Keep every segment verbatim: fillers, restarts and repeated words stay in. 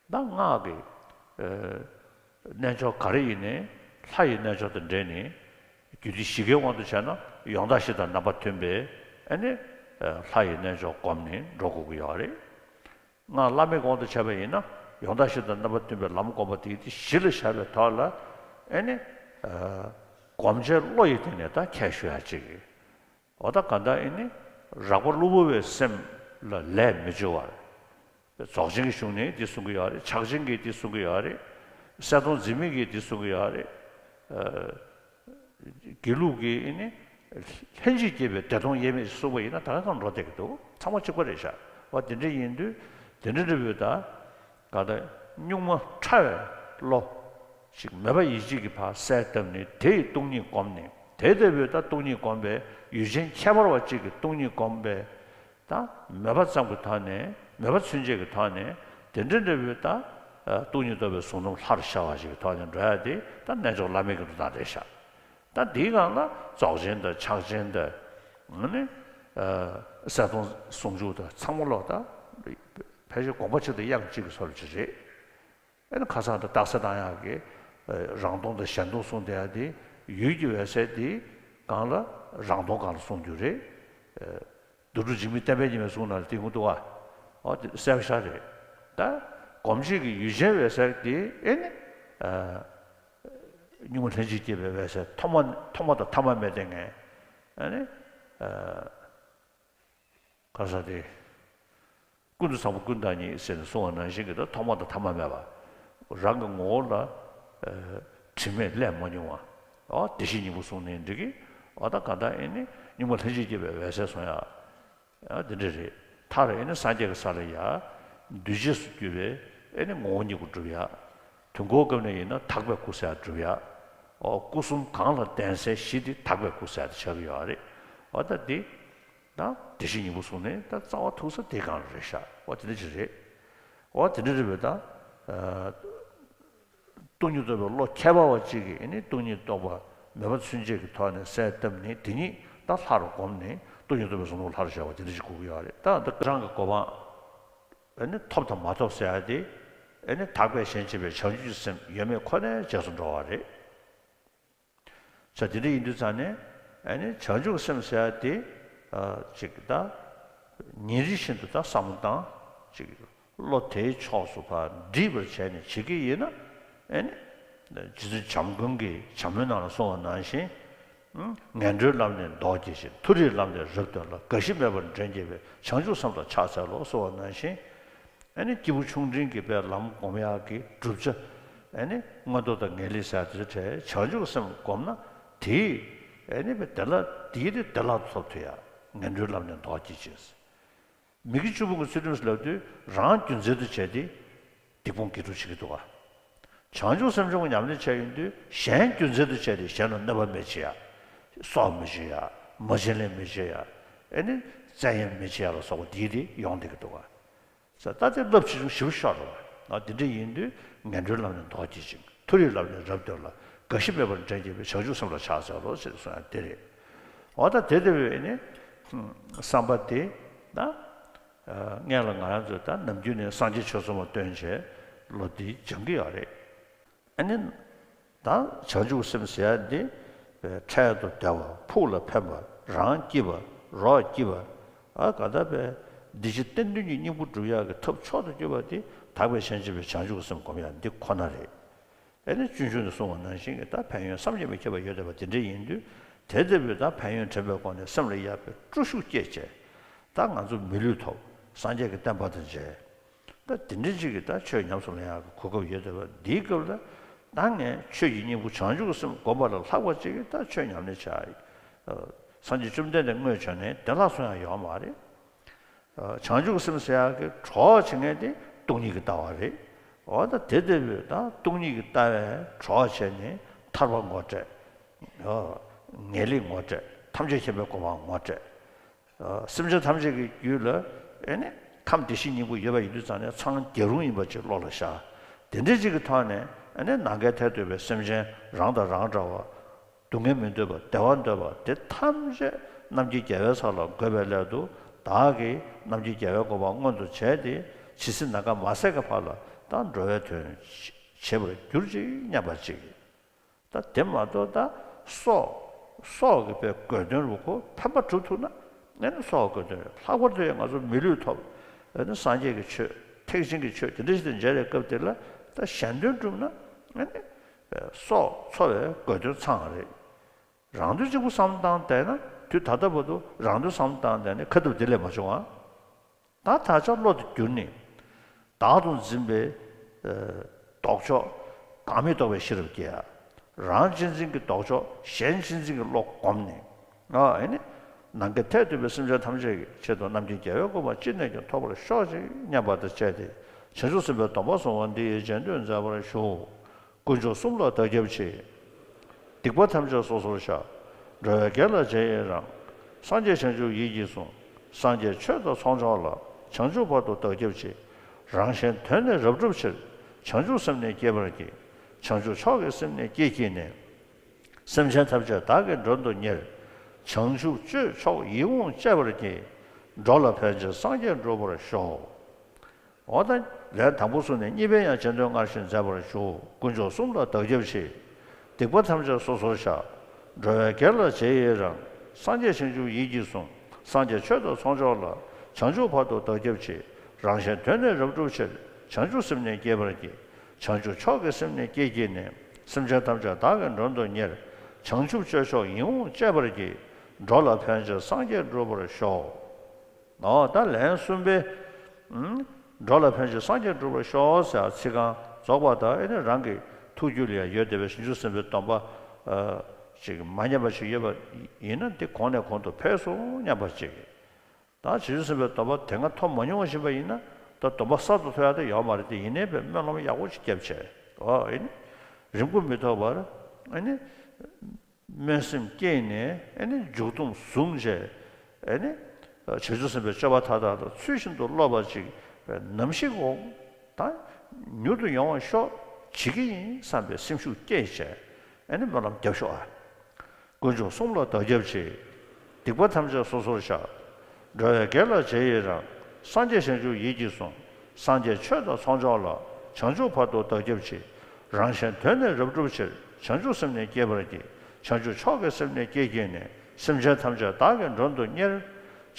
ད་སྔགས་ཀྱི་ཨ་རྣལ་འབྱོར་ག་རེ་ཡིན་ནའི་ལྷ་ཡི་རྣལ་འབྱོར་དང་འབྲེལ་ནས། རྒྱུད་སྡེ་བཞི་ཀའི་དབང་དུ་བྱས་ན་ཡོན་བདག་བཞི་དང་རྣམ་པ་མཐུན་པའི་ཨ་ནི་ཨ་ལྷ་ཡི་རྣལ་འབྱོར་བསྒོམས་ནས་འགྲོ་དགོས་ཀྱི་ཡོད་རེད། སྔགས་བླ་མེད་དབང་དུ་བྱས་པ་ཡིན་ན་ཡོན་བདག་བཞི་དང་རྣམ་པ་མཐུན་པའི་ལམ་བསྒོམ་པ་དེ་དེ་གཞི་ལ་བཞག་པའི་ཐོག་ལ་ཨ་ནི་ཨ་སྒོམ་བྱའི་བློ་ཡི་སྟེང་ནས་ད་ཁྱད་ཞུ་ཡ་གཅིག་གིས། འོ་ད་ག་ད་ཨེ་ནི་རགས་པ་གློ་བུར་བའི་སེམས་ལ་ལས་མི་བྱེད་པར། རྫོགས་ཆེན་གྱི་གཞུང་ནས་འདི་གསུང་གི་ཡོད་རེད། ཕྱག་ཆེན་གྱིས་འདི་གསུང་གི་ཡོད་རེད། གསལ་སྟོང་འཛིན་མེད་ཀྱིས་འདི་གསུང་གི་ཡོད་རེད། ཨ་དགེ་ལུགས་ཀྱིས་ཨེ་ནི་ལྷན་ཅིག་སྐྱེས་པའི་བདེ་སྟོང་དབྱེར་མེད་གསུངས་པ་ཡིན་ན་ད་ག་གང་འགྲོ་བསྡད་ཀྱི་འདུག་ཚང་མ་གཅིག་པ་རེད་ཤག་འོ་དེ་འདྲ་ཡིན་དུས་དེ་འདྲ་འདྲ་བོའི་ད་ག་ད་གཉུག་མ་ཕྲ་བའི་བློ་ཞིག་མོས་པ་ཡིད་བྱེད་ཀྱི་ཕར་གསལ་བཏབ་ནས་དེ་ཡི་སྟོང་ཉིད་བསྒོམས་ནས། དེ་ལྟ་བུའི་ད་སྟོང་ཉིད་བསྒོམས་པའི་ཡུལ་ཅན་ཁྱད་པར་བ་གཅིག་གི་སྟོང་ཉིད་བསྒོམས་པའི་ད་མོས་པ་ཙམ་གྱི་ཐོག་ནས། མོས་པ་ཚུན་ཆད་ཀྱི་ཐོག་ནས་དེ་འདྲ་འདྲ་བའི་ད་སྟོང་ཉིད་རྟོགས་པའི་གཟུང་རྣམ་ལྷར་ཤར་བ་ཞིག་གི་ཐོག་ནས་འགྲོ་ཡ་དེ་ད་རྣལ་འབྱོར་བླ་མེད་ཀྱི་འགྲོ་སྟངས་རེད་ཤག་ད་འདིའི་སྒང་ལ་རྫོགས་ཆེན་དང་ཕྱག་ཆེན་དང་། ཨ་ནི་ཨ་གསལ་སྟོང་ཟུང་འཇུག་དང་ཚང་མ་ལོག་ད་ཕལ་ཆེར་དགོངས་པ་གཅིག་དང་དབྱངས་གཅིག་གི་བཟོ་འདྲ་ཅིག་རེད། ཨ་ནི་ཁ་སང་དུ་རྟགས་གསལ་བཏང་ཡག་གི་ཨ་རང་སྟོང་དང་གཞན་སྟོང་གསུངས་བསྡད་ཡག་དེ་ཡུལ་གྱི་འོད་གསལ་དེ་སྒང་ལ་རང་སྟོང་སྒང་ལ་གསུངས་རྒྱུ་རེད། ཨ་བསྡུས་གྲུབ་འཇིགས་མེད་བསྟན་པའི་ཉི་མའི་གསུང་ནང་ལ་དེ་ཡོང་གི་འདུག་ག་འོ་དེ་གསལ་པོ་ཤར་རེད། ད་སྒོམ་བྱེད་ཀྱི་ཡུལ་ཅན་འོད་གསལ་དེ་ཨེ་ནི་ཨ་གཉུག་མ་ལྷན་ཅིག་སྐྱེས་པའི་འོད་གསལ་ཐོག་མ་ཐོག་མ་དང་ཐ་མ་མེད་དེ་ངས་ཨ་ནི་ཨ་ག་ས་དེ། ཀུན་ཏུ་བཟང་པོ་ཀུན་བདག་ཉིད་ཟེར་ནས་གསུངས་པ་ནང་བཞིན་གྱི་ད་ཐོག་མ་དང་ཐ་མ་མེད་པ། རང་གི་ངོ་བོ་ལ་ཨ་དྲི་མས་བསླད་མ་མྱོང་བ། འོ་བདེ་གཤེགས་སྙིང་པོ་གསུངས་ནའི་འགྲིག་གི། འོ་ད་ག་ད་ཨེ་ནི་གཉུག་མ་ལྷན་ཅིག་སྐྱེས་པའི་འོད་གསལ་གསུང་ཡ། ཨ་འདི་འདྲ་རེད། མཐར་ཨེ་ནི་སངས་རྒྱས་ཀྱི་ས་ལ་ཡ། འདུས་བྱས་སུ་གྱུར་པའི་ཨེ་ནི་ངོ་བོ་ཉིད་སྐུ་སྒྲུབ་ཡ། དུས་འཁོར་སྐབས་ནས་ཡིན་ན་དག་པའི་སྐུ་ཟེར་ཡ་སྒྲུབ་ཡ། འོ་སྐུ་གསུམ་གང་ལ་ལྡན་སའི་གཞི་དེ་དག་པའི་སྐུ་ཟེར་ཡ་དེ་ཆགས་ཀྱི་ཡོད་རེད། འོ་ད་འདི། ད་བདེ་གཤེགས་སྙིང་པོ་གསུངས་ནས་ད་རྩ་བ་ཐུག་ས་དེ་སྒང་ལ་རེད་ཤག་འོ་དེ་འདྲ་ཅིག་རེད། འོ་དེ་འདྲ་རེད་པས་ད། ཨ་སྟོང་ཉིད་རྟོགས་པའི་བློ་ཁྱད་པར་བ་གཅིག་གིས་ཨེ་ནི་སྟོང་ཉིད་རྟོགས་པ་མོས་པ་ཚུན་ཆད་ཀྱི་ཐོག་ནས་གསལ་བཏབ་ནས་དེ་ཉིད་ད་ལྷར་བསྒོམས་ནས་སྟོང་ཉིད་རྟོགས་པའི་གཟུང་རྣམ་ལྷར་ཤར་བ་དེ་འདྲ་ཅིག་དགོས་ཀྱི་ཡོད་རེད། ད་ད་རང་གི་གོ་འཕང་ཨེ་ནི་ཐོབ་དང་མ་ཐོབ་ཟེར་ཡ་དེ་ཨེ་ནི་དག་པས་གཞན་གཅེས་པའི་བྱང་ཆུབ་ཀྱི་སེམས་ཡོད་མེད་ཁོ་ནའི་རྗེས་སུ་འགྲོ་བ་རེད། ས་དེ་འདྲ་ཡིན་དུས་ཙང་ནས་ཨ་ནི་བྱང་ཆུབ་སེམས་ཟེར་ཡ་དེ་ཨ་ཅིག་ད་ཉིན་རེ་བཞིན་དུ་ད་བསམ་བློ་བཏང་ཅིག་བློ་དེའི་ཕྱོགས་སུ་ཕར་འདྲིས་པར་བྱས་ནས་བྱེད་ཀྱི་ཡིན་ན། ཨ་ནི་རྗེ་བཙུན་བྱམས་མགོན་གྱིས་བྱམས་སྨོན་ནང་ལ་གསུངས་པ་ནང་བཞིན། ངན་འགྲོའི་ལམ་ནས་ལྡོག་གྱིས་ཤིག་མཐོ་རིས་ལམ་ནས་རབ་ཐོན་ལ། རྒ་ཤི་མེད་པར་འདྲེན་བྱེད་པའི་བྱང་ཆུབ་སེམས་ལ་ཕྱག་འཚལ་ལོ་གསུངས་པ་ནང་བཞིན། ཨ་ནི་སྐྱེས་བུ་ཆུང་འབྲིང་གི་པའི་ལམ་སྒོམ་ཡག་གི་བསྒྲུབ་བྱ། ཨ་ནི་མངོན་རྟོགས་དང་ངེས་ལེགས་ཟེར་དེ་ཚོའི་གྲས་བྱང་ཆུབ་སེམས་བསྒོམ་ན་དེས་ཨ་ནི་བདེ་བླག་དེའི་དེ་བདེ་བླག་ཏུ་ཐོབ་ཐུབ་ཡ། ངན་འགྲོའི་ལམ་ནས་ལྡོག་གྱིས་ཤིག་མི་དགེ་བཅུ་སྤོང་གི་ཚུལ་ཁྲིམས་སུ་ལབ་དུས་རང་རྒྱུ་མཚན་དུ་བྱས་ཏེ་སྡིག་སྤོང་དགེ་སྒྲུབ་བྱེད་ཀྱི་འདུག་ག་བྱང་ཆུབ་སེམས་སྦྱོང་གི་ཉམས་ལེན་བྱས་ཡོང་དུས་གཞན་རྒྱུ་མཚན་དུ་བྱས་ཏེ་གཞན་ལ་གནོད་པ་མི་བྱེད་ཡ། སྲོག་མི་གཅོད་ཡ། མ་བྱིན་ལེན་མི་བྱེད་ཡ། ཨེ་ནི་བཙན་གཡེམ་མི་བྱེད་ཡ་ལ་སོགས་པ་འདིའི་རིགས་ཡོང་བསྡད་ཀྱི་འདུག་ག་ས་ད་དེ་རླབས་ཆེ་ཆུང་ཞེ་པོ་ཤོར་རེད་བ། འདི་འདྲ་ཡིན་དུས་ངན་འགྲོའི་ལམ་ནས་ལྡོག་གྱིས་ཤིག་མཐོ་རིས་ལམ་ནས་རབ་ཐོན་ལ། རྒ་ཤི་མེད་པར་འདྲེན་བྱེད་པའི་བྱང་ཆུབ་སེམས་ལ་ཕྱག་འཚལ་ལོ་ཞེས་གསུངས་ཡ་དེ་རེད། འོ་ད་དེ་ལྟ་བུའི་ཨེ་ནི་བསམ་པ་དེ་ད། སྔོན་ལ་ང་རང་ཚོས་ད་ནམ་རྒྱུན་ནས་སངས་རྒྱས་ཆོས་གསུམ་ལ་བརྟེན་བྱས་བློ་འདི་སྦྱང་གི་ཡོད་རེད། ཨ་ནི་ད་བྱང་ཆུབ་སེམས་ཟེར་ཡ་འདི་འཕྲལ་དུ་བདེ་བ། ཕུགས་ལ་ཕན་པ། རང་སྐྱིད་པ། རོགས་སྐྱིད་པ། ཨ་ག་ད་པའི་བདེ་སྐྱིད་གཏན་དོན་གྱི་སྙིང་པོ་སྒྲུབ་ཡག་གི་ཐབས་མཆོག་ཏུ་གྱུར་པ་འདི་དག་པས་གཞན་གཅེས་པའི་བྱང་ཆུབ་སེམས་སྒོམ་ཡག་འདི་ཁོ་ན་རེད། ཨེ་ནི་སྤྱོད་འཇུག་ནས་གསུངས་པ་ནང་བཞིན་གྱི་ད་ཕན་ཡོན་བསམ་གྱིས་མི་ཁྱབ་པ་ཡོད་བསྡད་པ་དེ་འདྲ་ཡིན་དུས། དེ་ལྟ་བུའི་ད་ཕན་ཡོན་དྲན་པའི་སྒོ་ནས་སེམས་ལ་ཡག་པའི་སྤྲོ་ཤུགས་སྐྱེད་བྱས། ད་ང་ཚོ་མི་ལུས་ཐོབ། སངས་རྒྱས་ཀྱི་བསྟན་པ་དང་མཇལ། ད་དེ་འདྲ་ཅིག་གི་ད་ཆོས་ཉམས་སུ་ལེན་ཡག་གི་གོ་སྐབས་ཡོད་བསྡད་པ་འདིའི་སྐབས་ལ། ད་ངས་ཆོས་ཀྱི་སྙིང་པོ་བྱང་ཆུབ་ཀྱི་སེམས་བསྒོམ་པ་ལས་ལྷག་པ་ཅིག་གི་ད་ཆོས་ཉམས་ལེན་བྱ། སངས་རྒྱས་བཅོམ་ལྡན་འདས་དངོས་བྱོན་ནས་བདེ་བླག་སོང་ཡག་ཡོད་མ་རེད། བྱང་ཆུབ་སེམས་ཟེར་ཡག་གི་གྲོགས་བྱེད་མཁན་དེ་སྟོང་ཉིད་ཀྱི་ལྟ་བ་རེད། འོ་ད་དེ་ལྟ་བུའི་ད་སྟོང་ཉིད་ཀྱི་ལྟ་བའི་གྲོགས་བྱས་ནས་ཐར་པ་ངོ་སྤྲད། ངེས་ལེགས་ངོ་སྤྲད། ཐམས་ཅད་མཁྱེན་པའི་གོ་འཕང་ངོ་སྤྲད། སེམས་ཅན་ཐམས་ཅད་ཀྱི་རྒྱུད་ལ་ཨེ་ནི་ཁམས་བདེ་གཤེགས་སྙིང་པོ་ཡོད་པ་ཡིན་དུས་ཙང་ནས་འཚང་རྒྱ་རུང་ཡིན་པ་ཅིག་བློ་ལ་ཤར། དེ་འདྲ་ཅིག་གི་ཐོག་ནས་ཨེ་ནི་ནམ་མཁའི་མཐས་གཏུགས་པའི་སེམས་ཅན་རང་དང་རང་འདྲ་བ། སྡུག་བསྔལ་མི་འདོད་པ། བདེ་བ་འདོད་པ་དེ་ཐམས་ཅད་རྣམ་མཁྱེན་རྒྱལ་བའི་ས་ལ་འགོད་པའི་སླད་དུ། བདག་གིས་རྣམ་མཁྱེན་རྒྱལ་བའི་གོ་འཕང་མངོན་དུ་བྱས་ཏེ། ཇི་སྲིད་ནམ་མཁའ་མ་ཟད་ཀྱི་བར་ལ་ད་ ད་འགྲོ་བའི་དོན་བྱེད་པར་གྱུར་ཅིག་སྙམ་པ་ཅིག་ད་དེ་མ་གཏོགས་ད་སྲོག་སྲོག་གི་དཔེ་དགོས་དོན་རུ་ཁོ་ཕན་པ་གྲུབ་ཐུབ་ན། ཨེ་ནི་སྲོག་དགོས་དོན་རེད། ལྷག་པར་དུ་ཡང་ང་ཚོ་མི་ལུས་ཐོབ། ཨེ་ནི་སངས་རྒྱས་ཀྱི་ཆོས་ཐེག་ཆེན་གྱི་ཆོས་དེ་འདྲ་ཞིག་ཏུ་མཇལ་བའི་སྐབས་དེ་ལ་ད་གཞན་དོན་བསྒྲུབ་ན། ཨེ་ནི་སྲོག་འཚོ་བའི་དགོས་དོན་ཚང་བ་རེད། རང་དོན་གཅིག་པུ་བསམ་བློ་བཏང་བསྡད་ན། དུས་ད་ལྟ་བར་དུ་རང་དོན་བསམ་བློ་བཏང་བསྡད་ནས་ཁ་ཐུབ་དེ་ལས་མ་བྱུང་ང་། ད་ད་ཆ་བློ་དེ་བསྒྱུར་ནས། བདག་ཏུ་འཛིན་པའི་ཨ་ལྡོག་ཕྱོགས་གང་མི་ལྡོག་པའི་ཤེས་རབ་སྐྱེ་ཡ། རང་གཅེས་འཛིན་གྱི་ལྡོག་ཕྱོགས་གཞན་གཅེས་འཛིན་གྱི་བློ་བསྒོམས་ནས། ཨ་ཨེ་ནི་ནམ་མཁའ་མཐས་གཏུགས་པའི་སེམས་ཅན་ཐམས་ཅད་ཀྱི་ཆེད་དུ་རྣམ་མཁྱེན་རྒྱལ་བའི་སྐུ་པར་ཅི་ནས་ཀྱང་ཐོབ་པར་ཤོག་ཅིག་སྙམ་པ་དང་བཅས་ཏེ། བྱང་ཆུབ་སེམས་དཔའི་སྡོམ་པ་བཟུང་བ་འདི་ཡི་རྗེས་ཟློས་མཛད་པར་ཞུ། དཀོན་མཆོག་གསུམ་ལ་བདག་སྐྱབས་མཆི། སྡིག་པ་ཐམས་ཅད་སོ་སོར་བཤགས། འགྲོ་བའི་དགེ་ལ་རྗེས་ཡི་རང་། སངས་རྒྱས་བྱང་ཆུབ་ཡིད་ཀྱིས་བཟུང་། སངས་རྒྱས་ཆོས་དང་ཚོགས་མཆོག་ལ། བྱང་ཆུབ་བར་དུ་བདག་སྐྱབས་མཆི། རང་གཞན་དོན་ནི་རབ་བསྒྲུབ་ཕྱིར། བྱང་ཆུབ་སེམས་ནི་བསྐྱེད་པར་བགྱི། བྱང་ཆུབ་མཆོག་གི་སེམས་ནི་བསྐྱེད་བགྱིས་ནས། སེམས་ཅན་ཐམས་ཅད་བདག་གིས་མགྲོན་དུ་གཉེར། བྱང་ཆུབ་སྤྱོད་མཆོག་ཡིད་འོང་སྤྱད་པར་བགྱི། འགྲོ་ལ་ཕན་ཕྱིར་སངས་རྒྱས་འགྲུབ་པར་ཤོག་འོ་ད་ལན་དང་པོ་གསུངས་ནས་གཉིས་པའི་ཡང་རྗེས་ཟློས་སྔར་བཞིན་མཛད་པར་ཞུ། དཀོན་མཆོག་གསུམ་ལ་བདག་སྐྱབས་མཆི། སྡིག་པ་ཐམས་ཅད་སོ་སོར་བཤགས། འགྲོ་བའི་དགེ་ལ་རྗེས་ཡི་རང་། སངས་རྒྱས་བྱང་ཆུབ་ཡིད་ཀྱིས་བཟུང་། སངས་རྒྱས་ཆོས་དང་ཚོགས་མཆོག་ལ། བྱང་ཆུབ་བར་དུ་བདག་སྐྱབས་མཆི། རང་གཞན་དོན་ནི་རབ་བསྒྲུབ་ཕྱིར། བྱང་ཆུབ་སེམས་ནི་བསྐྱེད་པར་བགྱི། བྱང་ཆུབ་མཆོག་གི་སེམས་ནི་བསྐྱེད་བགྱིས་ནས། སེམས་ཅན་ཐམས་ཅད་བདག་གིས་མགྲོན་དུ་གཉེར། བྱང་ཆུབ་སྤྱོད་མཆོག་ཡིད་འོང་སྤྱད་པར་བགྱི། འགྲོ་ལ་ཕན་ཕྱིར་སངས་རྒྱས་འགྲུབ་པར་ཤོག་འོ་ད་ལན་གསུམ་པའི། ཨུམ། འགྲོ་ལ་ཕན་ཕྱིར་སངས་རྒྱས་འགྲུབ་པར་ཤོག་ཟེར་ཚིག་རྐང་རྫོགས་པ་དང་། ཨེ་ནི་རང་གི་ཐུགས་རྒྱུད་ལ་ཡང་ཡོད་བསྡད་པའི་བྱང་ཆུབ་སེམས་དཔའི་སྡོམ་པ། ཨ། ཅིག་མ་ཉམས་པ་ཞིག་ཡོད་པ་ཡིན་ན། འདི་གོང་ནས་གོང་དུ་འཕེལ་སོང་སྙམ་པ་ཅིག་ད་བྱང་ཆུབ་སེམས་དཔའི་སྡོམ་པ་དེ་སྔ་ཐོབ་མ་མྱོང་བ་ཞིག་ཡིན་ན། ད་སྡོམ་པ་གསར་དུ་ཐོབ་ཡ་དེ་ཡོད་མ་རེད་དེ། ཡིན་ནའི་དཔེ་སྨོན་ལམ་ཡག་པོ་ཅིག་བརྒྱབ་བྱས། འོ་ཨེ་ནི་རིང་པོ་མི་ཐོགས་པར། ཨེ་ནི། སྨོན་སེམས་བསྐྱེད་ནས། ཨེ་ནི་མཇུག་སྡོམ་བཟུང་བྱས། ཨེ་ནི་བྱང་ཆུབ་སེམས་དཔའི་སྤྱོད་པ་མཐའ་དག་ཏུ་ཚུལ་བཞིན་དུ་སློབ་པ་ཅིག་ནམ་ཞིག་འོང་ད་མྱུར་དུ་ཡོང་བར་ཤོག་བྱེད་ཀྱི་ཡིན་བསམ་པའི་སེམས་ཤུགས་བསྐྱེད་བྱས། ཨེ་ནི་སྨོན་ལམ་རྒྱབ་ཤོག་ཨ། དཀོན་མཆོག་གསུམ་ལ་བདག་སྐྱབས་མཆི། སྡིག་པ་ཐམས་ཅད་སོ་སོར་བཤགས། འགྲོ་བའི་དགེ་ལ་རྗེས་ཡི་རང་། སངས་རྒྱས་བྱང་ཆུབ་ཡིད་ཀྱིས་བཟུང་། སངས་རྒྱས་ཆོས་དང་ཚོགས་མཆོག་ལ། བྱང་ཆུབ་བར་དུ་བདག་སྐྱབས་མཆི། རང་གཞན་དོན་ནི་རབ་བསྒྲུབ་ཕྱིར། བྱང་ཆུབ་སེམས་ནི་བསྐྱེད་པར་བགྱི། བྱང་ཆུབ་མཆོག་གི་སེམས་ནི་བསྐྱེད་བགྱིས་ནས། སེམས་ཅན་ཐམས་ཅད་བདག་གིས་མགྲོན་དུ་གཉེར།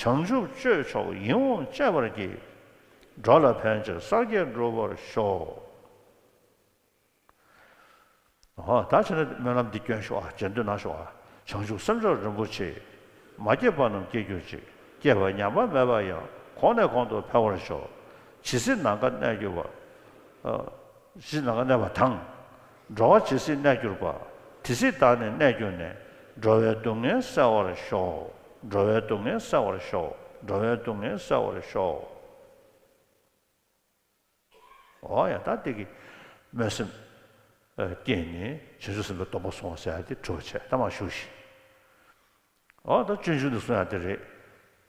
བྱང་ཆུབ་སྤྱོད་མཆོག་ཡིད་འོང་སྤྱད་པར་བགྱི། འགྲོ་ལ་ཕན་ཕྱིར་སངས་རྒྱས་འགྲུབ་པར་ཤོག་འོ་ད་བྱས་ན་སྨོན་ལམ་འདི་སྐྱོན་ཤོག་ཨ། རྗེས་ཟློས་གནང་ཤོག་ཨ། བྱང་ཆུབ་སེམས་མཆོག་རིན་པོ་ཆེ། མ་སྐྱེས་པ་རྣམས་སྐྱེ་གྱུར་ཅིག་སྐྱེས་པ་ཉམས་པ་མེད་པ་ཡང་། གོང་ནས་གོང་དུ་འཕེལ་བར་ཤོག་ཇི་སྲིད་ནམ་མཁའ་གནས་གྱུར་པ། ཨ། ཇི་སྲིད་ནམ་མཁའ་གནས་པ་དང་། འགྲོ་བ་ཇི་སྲིད་གནས་གྱུར་པ། དེ་སྲིད་བདག་ནི་གནས་གྱུར་ནས། འགྲོ་བའི་སྡུག་བསྔལ་བསལ་བར་ཤོག་འགྲོ་བའི་སྡུག་བསྔལ་བསལ་བར་ཤོག་འགྲོ་བའི་སྡུག་བསྔལ་བསལ་བར་ཤོག་འོ་ཡ་ད་དེ་གི་སྨོན་སེམས་ཨ་བསྐྱེད་ནས་བྱང་ཆུབ་སེམས་དཔའི་སྡོམ་པ་བཟུང་བ་ཟེར་ཡ་དེ་གྲུབ་བྱས་ད་མར་ཞུ་ཞིག་འོ་ད་སྤྱོད་འཇུག་ནས་གསུང་ཡ་དེ་རེད།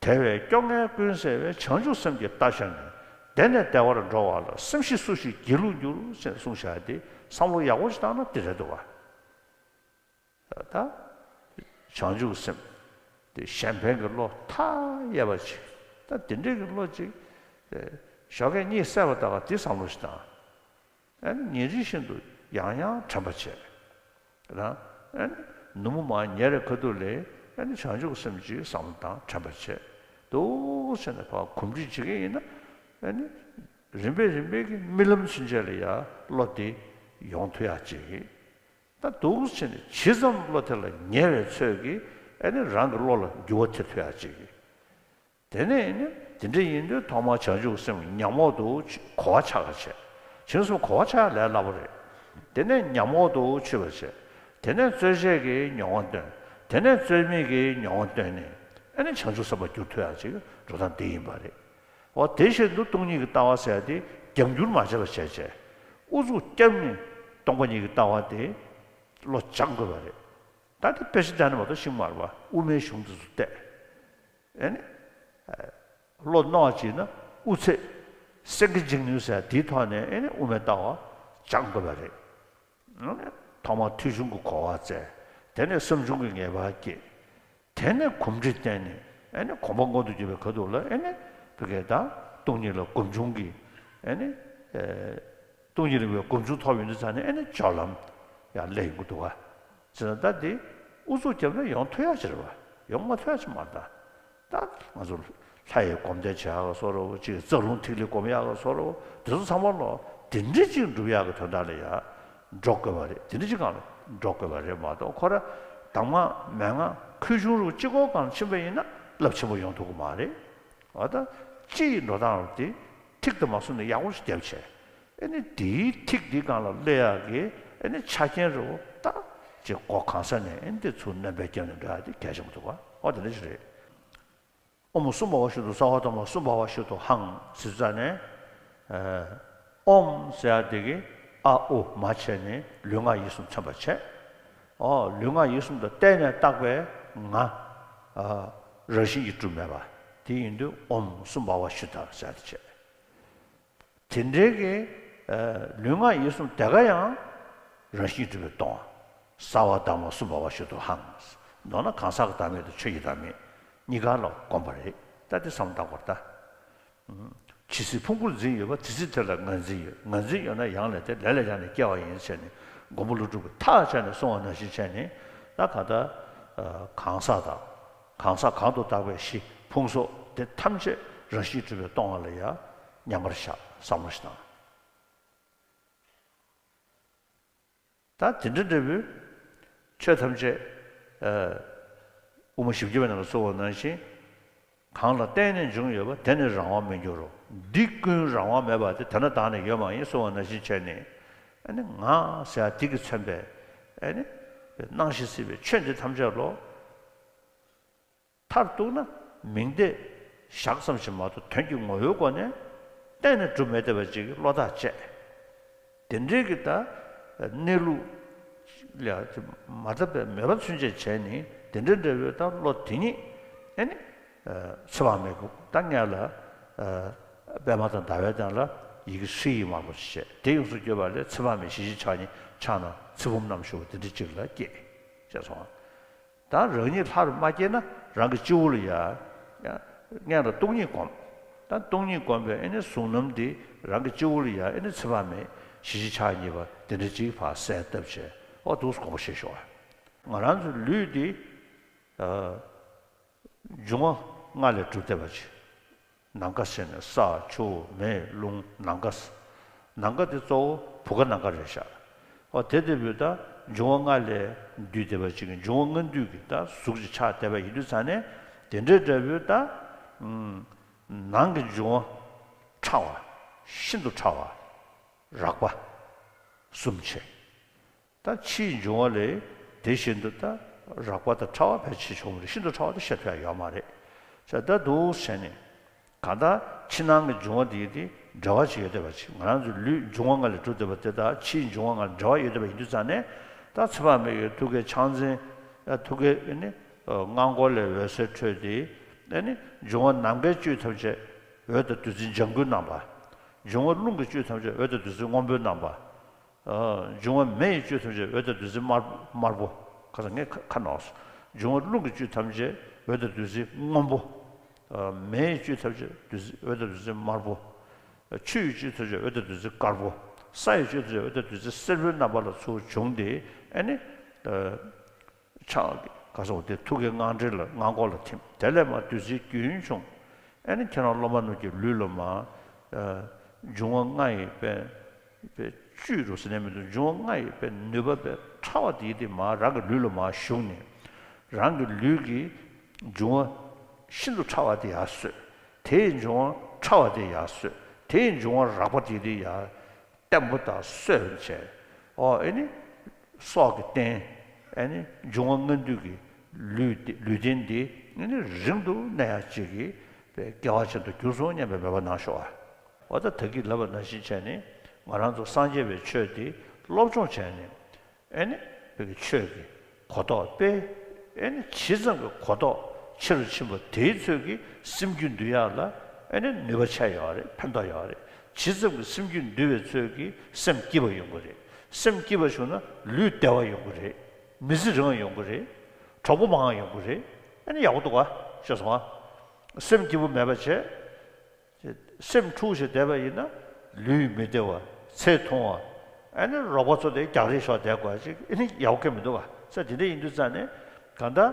དལ་བའི་སྐྱོ་ངལ་ཀུན་སེལ་བའི། བྱང་ཆུབ་སེམས་ཀྱི་རྟ་ཞོན་ནས། བདེ་ནས་བདེ་བར་འགྲོ་བ་ལ། སེམས་ཤེས་སུ་ཞིག་སྒྱིད་ལུག་འགྱུར་ཟེར་གསུངས་བཞག་ཡ་དེ་བསམ་བློ་ཡག་པོ་ཞིག་བཏང་ན་དེ་རེད་འདུག་བ། ད་བྱང་ཆུབ་སེམས་དེ་གཞན་ཕན་གྱི་བློ་མཐའ་ཡས་པ་ཅིག་ད་དེ་འདྲའི་གི་བློ་ཅིག་ཞོགས་ཀས་གཉིད་སད་པ་ལྟ་བུ་དེ་བསམ་བློ་ཞིག་བཏང་། ཨ་ནི་ཉིན་རེ་བཞིན་དུ་ཡང་ཡང་དྲན་པ་བྱས། རང་ཨ་ནི་ནུབ་མོ་མར་ཉལ་བའི་ཁ་ཐུག་ལ་ཨ་ནི་བྱང་ཆུབ་སེམས་ཀྱི་བསམ་བློ་བཏང་དྲན་པ་བྱས། འདུག་བྱས་ནས་ཕར་གོམས་འདྲིས་བྱེད་ཀྱི་ཡིན་ན། ཨ་ནི་རིམ་པས་རིམ་པས་ཀྱི་རྨི་ལམ་ཚུན་ཆད་ལ་ཡང་བློ་དེ་ཡོང་ཐུབ་ཡག་ཅིག་ད་འདུག་བྱས་ནས་ཇི་ཙམ་བློ་དེ་ལ་ཉེ་བའི་ཚོད་ཀྱིས་ཨ་ནི་རང་གི་བློ་ལ་འགྱུར་བ་ཐེབས་ཐུབ་ཡག་ཅིག་དེ་ནས་ནི་དེ་འདྲ་ཡིན་དུས་ཐོག་མར་བྱང་ཆུབ་སེམས་ཉམས་འོག་ཏུ་གོ་བ་ཆགས་པ་བྱས། བྱང་སེམས་གོ་བ་ཆགས་ལས་སླ་པོ་རེད། དེ་ནས་ཉམས་འོག་ཏུ་ཆུད་པ་བྱས། དེ་ནས་རྩོལ་བཅས་ཀྱི་མྱོང་བ་སྟོན། དེ་ནས་རྩོལ་མེད་ཀྱི་མྱོང་བ་སྟོན་ནས་ཨ་ནི་བྱང་ཆུབ་སེམས་དཔའ་འགྱུར་ཐུབ་ཡག་ཅིག་འགྲོ་སྟངས་འདི་ཡིན་པ་རེད། འོ་དེ་བཞིན་དུ་སྟོང་ཉིད་ཀྱི་ལྟ་བ་ཟེར་ཡག་དེ་རྒྱབ་འགྱུར་མ་བྱས་པ་བྱས་བྱས། ཨུ་ཚུགས་བརྒྱབ་ནས་སྟོང་པ་ཉིད་ཀྱི་ལྟ་བ་དེ་བློ་སྦྱང་དགོས་པ་རེད། ད་དེ་དཔེ་ཆ་བལྟས་ན་མ་གཏོགས་ཤེས་མ་རེད་པ། དབུ་མའི་གཞུང་དེ་ཚོ་བལྟས། ཨེ་ནི། བློ་རྣོ་བ་ཅིག་ན་དབུ་ཚད་སེང་གེ་འཇིགས་ནུས་ཟེར་དེའི་ཐོག་ནས་ཨེ་ནི་དབུ་མའི་ལྟ་བ་སྦྱང་དགོས་པ་རེད། ཨེ་ནི་ཐོག་མར་ཐོས་བྱུང་གི་གོ་བ་བཙལ། དེ་ནས་བསམ་བྱུང་གི་ངེས་པ་སྐྱེས། དེ་ནས་གོམས་འདྲིས་བསྟེན་ནས་ཨེ་ནི་གོམས་པ་མངོན་དུ་གྱུར་པའི་ཁ་ཐུག་ལ་ཨེ་ནི་བི་གེ་དང་སྟོང་ཉིད་ལ་སྒོམ་བྱུང་གི་ཨེ་ནི། སྟོང་ཉིད་རིག་པའི་སྒོམ་ཆུང་ཐོབ་ཡོང་དུས་ཙང་ནས་ཨེ་ནི་སྦྱོར་ལམ་ཡང་སླེབས་ཡོང་གི་འདུག་ག་ཅེས་ད་འདི་ཨུ་ཚུགས་བརྒྱབ་ན་ཡོང་ཐུབ་ཡག་ཅིག་རེད་བ། ཡོང་མ་ཐུབ་ཡག་ཅིག་མ་རེད་ད། ད་ང་ཚོ་ལྷ་ཡི་སྒོམ་བཟླས་བྱེད་ཡག་ག་སོགས་རོ། ཅིག་རྩ་རླུང་ཐིག་ལེ་སྒོམ་ཡག་ག་སོགས་རོ། དེ་ཚོ་ཚང་མ་ལོ་དེ་འདྲ་ཅིག་འགྲུབ་ཡག་གི་དོན་དག་ལ་ཡ་འགྲོ་དགོས་པ་རེད། དེ་འདྲ་ཅིག་སྒང་ལ་འགྲོ་དགོས་པ་རེད་མ་གཏོགས། ཁོ་ར་དྭངས་མ་མན་ངག་ཁུ་ཆུང་རུ་གཅིག་པོ་སྒང་ཕྱིན་པ་ཡིན་ན་རླབས་ཆེན་པོ་ཡོང་ཐུབ་ཀྱི་མ་རེད། འོ་ད་སྤྱི་ཡི་འགྲོ་སྟངས་རུ་དེ་ཐིག་ཏུ་མ་སོང་ནས་ཡག་པོ་ཞིག་བརྒྱབ་བྱས། ཨེ་ནི་དེའི་ཐིག་འདི་སྒང་ལ་སླེབས་ཡག་གི་ཨེ་ནི་ཆ་རྐྱེན་རུ་ད་ཅིག་སྒོ་གང་ས་ནས་ཨེ་ནི་དེ་ཚུར་སྣོན་པ་བརྒྱབ་ནས་འགྲོ་ཡག་དེ་གལ་ཆེན་པོ་འདུག་ག་འོ་དེ་འདྲ་ཞིག་རེད། ཨོམ་སུམ་བྷ་བ་ཤུདྡྷོ་སརྦ་དྷརྨ་སུམ་བྷ་བ་ཤུདྡྷོ་ཧཾ་ཟེར་ཙང་ནས། ཨོམ་ཟེར་ཡག་དེ་གིས་ཨ་ཨུ་མ་བྱས་ནས་ལུས་ངག་ཡིད་གསུམ་མཚོན་པར་བྱེད། ཨོ་ལུས་ངག་ཡིད་གསུམ་དང་གཏན་ནས་བཏགས་པའི་ང་། རང་བཞིན་གྱིས་གྲུབ་མེད་པ། དེ་ཡིན་དུས་ཨོམ་སུམ་བྷ་བ་ཤུདྡྷ་ཟེར་ཡག་དེ་བྱེད། དེ་འདྲའི་གི་ལུས་ངག་ཡིད་གསུམ་དེ་ག་ཡང་རང་བཞིན་གྲུབ་པས་སྟོང་བ། སརྦ་དྷརྨ་སུམ་བྷ་བ་ཤུདྡྷོ་ཧཾ། མདོར་ན་གང་ཟག་གི་བདག་མེད་དང་ཆོས་ཀྱི་བདག་མེད་གཉིས་ཀ་ལ་གོམས་པ་རེད། ད་དེ་བསམ་བློ་བཏང་དགོས་རེད་ད། ཇི་སྲིད་ཕུང་པོར་འཛིན་ཡོད་པ། དེ་སྲིད་དེ་ལ་ངར་འཛིན་ཡོད། ངར་འཛིན་ཡོད་ན་ཡང་ལས་དེ་ལས་ལ་ཡང་ནས་སྐྱེ་བ་ཡིན་ཟེར་ནས་མགོན་པོ་ཀླུ་སྒྲུབ་ཀྱིས་ཐག་བཅད་ནས་གསུངས་པ་ནང་བཞིན་བྱས་ནས། ད་གང་ལྟར་གང་ཟག་དང་། གང་ཟག་གང་དུ་བཏགས་པའི་གཞི་ཕུང་སོགས་དེ་ཐམས་ཅད་རང་བཞིན་གྲུབ་པས་སྟོང་བ་ལ་ཡང་མཉམ་པར་བཞག་བསམ་བློ་ཞིག་བཏང་། ད་དེ་འདྲ་འདྲ་བོའི་ཆོས་ཐམས་ཅད། ཨ། དབུ་མ་བཞི་བརྒྱ་པའི་ནང་ལ་གསུངས་པ་ནང་བཞིན། གང་ལ་བརྟེན་ནས་འབྱུང་ཡོད་པ། དེ་ནི་རང་དབང་མི་འགྱུར་རོ། འདི་ཀུན་རང་དབང་མེད་པ་སྟེ། དེ་ན་བདག་ནི་ཡོད་མ་ཡིན། གསུངས་པ་ནང་བཞིན་བྱས་ནས། ཨ་ནི་ང་ཟེར་ཡག་འདི་གིས་མཚོན་པའི་ཨ་ནི་སྣང་ཞིང་སྲིད་པའི་ཆོས་འདི་ཐམས་ཅད་ལོ། མཐར་གཏུགས་ན་མིང་བརྡས་བཞག་ཙམ་ཞིག་མ་གཏོགས་དོན་གྱི་ངོ་བོའི་སྒོ་ནས་གཏན་ནས་གྲུབ་མེད་བསྡད་པ་ཅིག་གི་བློ་ཐག་བཅད། དེ་འདྲའི་གི་ད་གནས་ལུགས་ལ་མ་དག་པའི་མོས་པ་ཚུན་ཆད་བྱས་ནས། དེ་འདྲ་འདྲ་བོའི་ད་བློ་དེ་ཉིད་ཨེ་ནི་ཚེ་དཔག་མེད་ཀྱི་ད་སྔོན་ལ་པདྨ་དང་ཟླ་བའི་སྟེང་ལ་ཡི་གེ་ཧྲཱིཿདམར་པོ་ཞེས་བྱས། དེ་ཡོངས་སུ་བརྗོད་པ་ལས་ཚེ་དཔག་མེད་ཞལ་གཅིག་ཕྱག་གཉིས་ཕྱག་ན་ཚེ་བུམ་བསྣམས་བཞུགས་པ་དེ་འདྲ་ཅིག་ལ་སྐྱེས། ཅེས་གསུངས། ད་རང་ཉིད་ལྷར་མ་སྐྱེས་ན་རང་གི་སྤྱི་བོ་ལ་ཡ། ཡ། སྔོན་ལ་སྟོང་ཉིད་བསྒོམ། ད་སྟོང་ཉིད་བསྒོམས་པའི་ཨེ་ནི་གཟུང་རྣམ་འདི་རང་གི་སྤྱི་བོ་ལ་ཡ་ཨེ་ནི་ཚེ་དཔག་མེད་ཞལ་གཅིག་ཕྱག་གཉིས་པ་དེ་འདྲ་ཅིག་ཕར་གསལ་བཏབ་བྱས། ཨོ་འདུག་སེ་དགོངས་པ་བཞེས་ཤོག། ང་རང་ཚོའི་ལུས་འདི། ཨ། འབྱུང་བ་ལྔ་ལས་གྲུབ་བསྡད་པ་ཅིག། ནམ་མཁའ་ཟེར་ནས་ས་ཆུ་མེ་རླུང་ནམ་མཁའ། ནམ་མཁའ་དེ་གཙོ་བོ་བུ་ག་ནམ་མཁའ་རེད་ཤག། ཨོ་དེ་ལྟ་བུའི་ད་འབྱུང་བ་ལྔ་ལས་འདུས་བསྡད་པ་ཅིག་གི་འབྱུང་བ་ལྔ་འདུས་ཀྱི་ད་གཟུགས་ཅིག་ཆགས་བསྡད་པ་ཡིན་དུས་ཙང་ནས། དེ་འདྲའི་འདྲ་བོའི་ད་ནང་གི་འབྱུང་བ་ཕྲ་བ། ཤིན་ཏུ་ཕྲ་བ་རགས་པ་གསུམ་བྱས། ད་ཕྱིའི་འབྱུང་བ་ལས་དེ་བཞིན་དུ་ད་རགས་པ་དང་ཕྲ་བ་ཕལ་ཆེར་བྱུང་བ་རེད། ཤིན་ཏུ་ཕྲ་བ་དེ་བཤད་ཐུབ་ཡ་ཡོད་མ་རེད། ཟེར་ད་འདུག་བྱས་ནས། གང་ལྟར་ཕྱི་ནང་གི་འབྱུང་བ་དེ་དེ་འབྲེལ་བ་ཅིག་ཡོད་བསྡད་པ་ཅིག། ང་རང་ཚོའི་ལུས་འབྱུང་བ་ལྔ་ལས་གྲུབ་བསྡད་པ་དེ་དང་ཕྱིའི་འབྱུང་བ་ལྔ་ལ་འབྲེལ་བ་ཡོད་བསྡད་པ་ཡིན་དུས་ཙང་ནས། ད་ཚེ་དཔག་མེད་ཀྱི་ཐུགས་ཀའི་ཕྱག་མཚན། ཐུགས་ཀའི་ཨ་ནི་སྔགས་འཁོར་ལས་འོད་ཟེར་འཕྲོས་ཏེ། ཨ་ནི་འབྱུང་བ་ནམ་མཁའི་བཅུད་ཐམས་ཅད་འོད་དང་བདུད་རྩིའི་ལྗང་གུར་བསྣམས་པ། འབྱུང་བ་རླུང་གི་བཅུད་ཐམས་ཅད་འོད་དང་བདུད་རྩིའི་སྔོན་པོ་བསྣམས་པ། ཨ། འབྱུང་བ་མེ་ཡི་བཅུད་ཐམས་ཅད་འོད་དང་བདུད་རྩི་དམར་དམར་པོ། ཁ་སང་ངས་ཁ་ཁ་ནོག། འབྱུང་བ་རླུང་གི་བཅུད་ཐམས་ཅད་འོད་དང་བདུད་རྩི་སྔོན་པོ། ཨ། མེ་ཡི་བཅུད་ཐམས་ཅད་བདུད་རྩི་འོད་དང་བདུད་རྩི་དམར་པོ། ཆུ་ཡི་བཅུད་ཐམས་ཅད་འོད་དང་བདུད་རྩི་དཀར་པོ། ས་ཡི་བཅུད་ཐམས་ཅད་འོད་དང་བདུད་རྩི་སེར་པོའི་རྣམ་པ་ལ་ཚུར་བྱུང་སྟེ། ཨ་ནི། ཨ། ཕྱག་གི་ག་སོགས་དེ་ཐུགས་ཀའི་སྔགས་འདྲེན་ལ་སྔགས་འཁོར་ལ་ཐིམ། དེ་ལས་མར་བདུད་རྩིའི་རྒྱུན་བྱུང་། ཨ་ནི་ཁྱེད་རང་སློབ་མ་རྣམས་ཀྱི་ལུས་ལ་མར། ཨ། འབྱུང་བ་ལྔ་ཡི་པའི་པའི་བཅུད་རུ་ཟེར་ནས་མི་འདུག། འབྱུང་བ་ལྔ་ཡི་པའི་ནུས་པ་པའི་ཕྲ་བ་དེ་དེ་མར་རང་གི་ལུས་ལ་མར་ཞུགས་ནས། རང་གི་ལུས་ཀྱི་འབྱུང་བ་ཤིན་ཏུ་ཕྲ་བ་དེ་ཡར་གསོས། དེའི་འབྱུང་བ་ཕྲ་བ་དེ་ཡར་གསོས། དེའི་འབྱུང་བ་རགས་པ་དེ་དེ་ཡར་བརྟན་པོ་དང་གསོས་བྱས། ཨོ་ཨེ་ནི་སྲོག་གི་རྟེན། ཨེ་ནི་འབྱུང་བ་ལྔ་འདུས་ཀྱི་ལུས་འདི། ལུས་རྟེན་འདི་ཨེ་ནི་རིང་དུ་གནས་ཡག་ཅིག་གི་དགེ་བ་ཅན་དུ་གྱུར་སོང་སྙམ་པའི་མོས་པ་གནང་ཤོག་ཨ། ཨོ་ད་ད་གིན་ལབ་པ་ནང་བཞིན་བྱས་ནས་ང་རང་ཚོ་སངས་རྒྱས་པའི་ཆོས་འདི་སློབ་སྦྱོང་བྱས་ནས། ཨེ་ནི་བོད་ཀྱི་ཆོས་ཀྱི་གོ་རྟོགས་སྤེལ། ཨེ་ནི་ཇི་ཙམ་གྱི་གོ་རྟོགས་ཆེ་རུ་ཕྱིན་པ་དེའི་ཚོད་ཀྱིས་སེམས་རྒྱུད་འདུལ་ཡག་ལ་ཨེ་ནི་ནུས་པ་ཆེ་ཡོད་རེད། ཕན་ཐོགས་ཡོད་རེད། ཇི་ཙམ་གྱི་སེམས་རྒྱུད་འདུལ་བའི་ཚོད་ཀྱིས་སེམས་སྐྱིད་པ་ཡོང་གི་རེད། སེམས་སྐྱིད་པ་བྱུང་ན་ལུས་བདེ་བ་ཡོང་གི་རེད། མི་ཚེ་རིང་བ་ཡོང་གི་རེད། གྲོགས་པོ་མང་བ་ཡོང་གི་རེད། ཨེ་ནི་ཡག་པོ་འདུག་ག་ཤེས་སོང་ཨ། སེམས་སྐྱིད་པོ་མེད་པ་བྱས། སེམས་འཁྲུགས་ཤིང་བསྡད་པ་ཡིན་ན་ལུས་མི་བདེ་བ། ཚེ་ཐུང་བ། ཨ་ནི་རོགས་པ་ཚོ་དེ་རྒྱག་རེས་ཤོག་བསྡད་དགོས་ཅིག་ཨ་ནི་ཡག་པོ་མི་འདུག་བ། ས་དེ་འདྲ་ཡིན་དུས་ཙང་ནས་གང་ལྟར་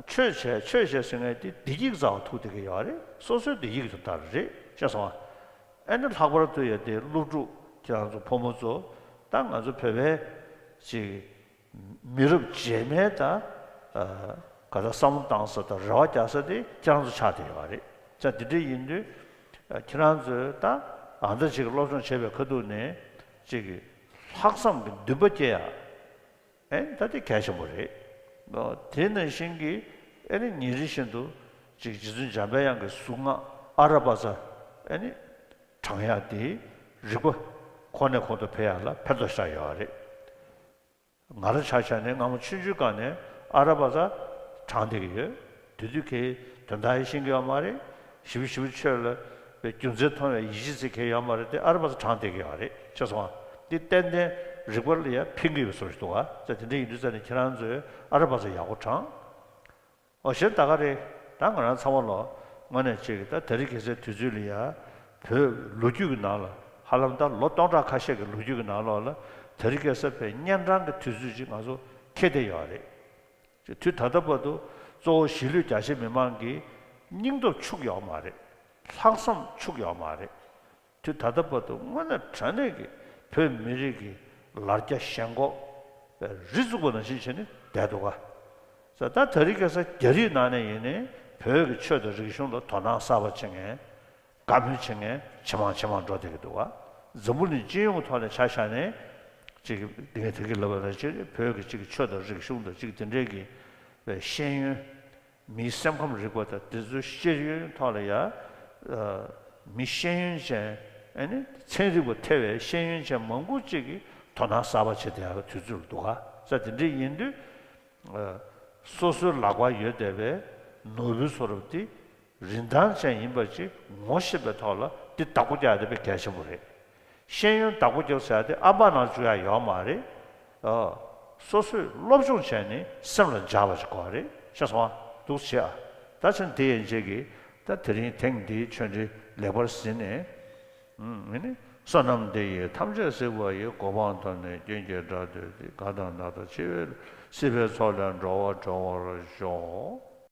ཆོས་བྱས་ཆོས་བྱས་ཟེར་མཁན་དེ་བདེ་སྐྱིད་རྩ་བ་ཐུག་བསྡད་ཀྱི་ཡོད་རེད། སོ་སོའི་བདེ་སྐྱིད་དོན་དག་རེད་ཤེས་སོང་ཨ། ཨ་ནི་ལྷག་པར་དུ་ཡ་དེ་སློབ་ཕྲུག་ཁྱེད་རང་ཚོ་ཕོ་མོ་ཚོ་ད་ང་ཚོ་བོད་པའི་ཅིག་མི་རབས་རྗེས་མའི་ད་ག་ད་བསམ་བློ་བཏང་ས་དང་རེ་བ་རྒྱག་ས་དེ་ཁྱེད་རང་ཚོ་ཆགས་བསྡད་ཡོད་རེད། ས་དེ་འདྲ་ཡིན་དུས་ཁྱེད་རང་ཚོས་ད་ཨ་མདའ་ཅིག་སློབ་སྦྱོང་བྱས་པའི་ཁ་ཐུག་ནས་ཅིག་ལྷག་བསམ་གྱི་འདུན་པ་སྐྱེ་ཡ། ཨེ་ད་དེ་གལ་ཆེན་པོ་རེད། དེ་ནང་བཞིན་གྱི་ཨེ་ནི་ཉིན་རེ་བཞིན་དུ་ཅིག་རྗེ་བཙུན་འཇམ་དཔལ་དབྱངས་ཀྱི་གཟུངས་སྔགས་ཨ་ར་པ་ཙ་ཨེ་ནི་བགྲང་ཡག་དེའི་རིག་པ་ཁོ་ནས་ཁོ་ཐོག་འཕེལ་ཡག་ལ་ཕན་ཐོགས་ཤར་ཡོད་རེད། ང་རང་ཆ་བཞག་ནས་སྔ་མོ་ཆུང་ཆུང་སྒང་ནས་ཨ་ར་པ་ཙ་བགྲང་བསྡད་ཀྱི་ཡོད། དེ་དུས་ཁའི་དོན་དག་ཡེ་ཤེས་ཀྱི་ཡོད་མ་རེད། ཞིབ་ཞིབ་ཆོས་ལ་པའི་རྒྱུ་མཚན་མཐོང་བའི་ཡིད་ཆེས་ཚིག་གལ་ཡོད་མ་རེད་དེ་ཨ་ར་པ་ཙ་བགྲང་བསྡད་ཀྱི་ཡོད་རེད་ཤེས་སོང་ཨ། འདི་ཏན་ཏན་རིག་པ་ལ་ཡང་ཕན་གྱི་ཡོད་བཟོ་ཞིག་འདུག་ཨ། ཙ་དེ་འདྲ་ཡིན་དུས་ཙ་ནས་ཁྱེད་རང་ཚོས་ཨ་ར་པ་ཙ་ཡག་པོ་བགྲང་། འོ་ཞེས་ད་ག་རེད། ད་ང་རང་ཚང་མ་ལོ་དངོས་གནས་ཅིག་ད་དེ་རིང་ཁ་སང་དུས་ཚོད་ལ་ཡ་བོད་ལོ་རྒྱུས་ཀྱི་ནང་ལ་ཧ་ལམ་ད་ལོ་སྟོང་ཕྲག་ཁ་ཤས་ཀྱི་ལོ་རྒྱུས་ཀྱི་ནང་ལོགས་ལ་དེ་རིང་ཁ་སང་བོད་གཉན་འཕྲང་གི་དུས་ཚོད་ཅིག་ང་ཚོ་འཁེལ་བསྡད་ཡོད་རེད། དུས་ད་ལྟ་བར་དུ་གཙོ་བོ་གཞིས་ལུས་རྒྱ་ཆེ་མི་མང་གི་སྙིང་སྟོབས་ཕྱུག་ཡོད་མ་རེད། ལྷག་བསམ་ཕྱུག་ཡོད་མ་རེད། དུས་ད་ལྟ་བར་དུ་དངོས་གནས་དྲང་གནས་ཀྱི་བོད་མི་རིགས་ཀྱི་ལར་རྒྱ་ཞེན་ཁོག་རི་བཙུགས་པ་ནང་བཞིན་བྱས་ནས་བསྡད་འདུག་ག་ས་ད་དེ་རིང་ཁ་སང་རྒྱ་རིགས་ནང་ནས་ཡིན་ནའི་བོད་ཀྱི་ཆོས་དང་རིག་གཞུང་ལ་དོ་སྣང་གསར་པ་བྱེད་མཁན། དགའ་མོས་བྱེད་མཁན་ཇེ་མང་ཇེ་མང་འགྲོ་བསྡད་ཀྱི་འདུག་ག་འཛམ་བུ་གླིང་སྤྱི་ཡོངས་ཐོག་ནས་ཆ་བཞག་ནས་ཅིག་འདི་ངས་དེ་གི་ལབ་པ་ལ་ཅིག་བོད་ཀྱི་ཅིག་ཆོས་དང་རིག་གཞུང་དང་ཅིག་དེ་འདྲའི་གི་ཤེས་ཡོན། མིའི་སེམས་ཁམས་རིག་པ་དང་དེ་ཚོའི་ཤེས་ཡོན་ཐོག་ལ་ཡ། མི་ཤེས་ཡོན་ཅན་ཨ་ནི་ཚན་རིག་པ་ཐེ་བའི་ཤེས་ཡོན་ཅན་མང་པོ་ཅིག་གིས་དོ་སྣང་གསར་པ་བྱེད་བསྡད་ཡག་དུས་ཚོད་འདུག་ག་ས་དེ་འདྲ་ཡིན་དུས། སོ་སོའི་ལག་པར་ཡོད་བསྡད་པའི་ནོར་བུ་བཟོ་འདྲ་དེ་རིན་ཐང་ཅན་ཡིན་པ་ཅིག་ངོ་ཤེས་པའི་ཐོག་ལ་དེ་བདག་པོ་རྒྱག་ཡ་དེ་དཔེ་གལ་ཆེན་པོ་རེད། ཤེས་ཡོན་བདག་པོ་རྒྱབ་ཟེར་ཡ་དེ་ཨ་པ་ནང་བཅུག་ཡ་ཡོད་མ་རེད། ཨ། སོ་སོས་སློབ་སྦྱོང་བྱས་ནས་སེམས་ལ་འཇགས་པ་ཞིག་དགོས་རེད་ཤེས་སོང་ཨ། འདུག་བྱེད་ཨ། ད་ཆ་དེ་ཡན་ཆད་ཀྱིས་ད་དེ་རིང་ཐེངས་འདིའི་ཆོས་འབྲེལ་ལེགས་པར་ཟིན་ནས། ཨུམ། ཨེ་ནི། བསོད་ནམས་འདི་ཡིས་ཐམས་ཅད་གཟིགས་པ་ཡི། གོ་འཕང་ཐོབ་ནས་ཀུན་གྱི་སྒྲ་ཐོས་ཏེ། དགའ་དང་ན་ཚ་ཞི་བའི་སྲིད་པའི་མཚོ་ལས་འགྲོ་བ་སྒྲོལ་བར་ཤོག